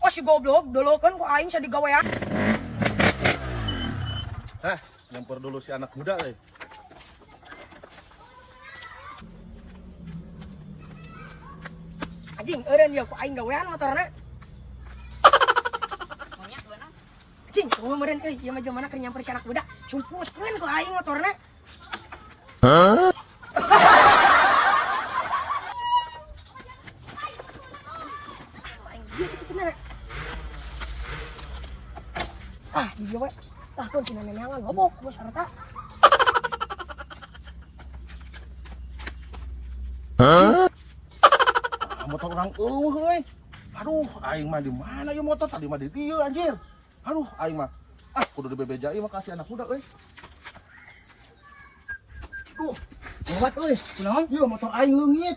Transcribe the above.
Oh si goblok, dolokeun ku aing sadigawean. Hah, nyamper dulu si anak muda euy. Anjing, eureun ieu ku aing gawean motorna. Anjing, eueuh meureun euy, ieu mah jelema keur nyamper si anak muda. Sumputkeun ku aing motorna. Aing ieu kitu bener. Ah, di dieu we. Tah keun cenah neneangan lobok bos harta. Ah, motor orang eueuh euy. Aduh, aing mah di mana ieu motor tadi mah di dieu anjir. Aduh, aing mah ah kudu dibebejai mah ka si anak muda euy. Duh, lewat euy. Kunaon? Ieu motor aing leungit.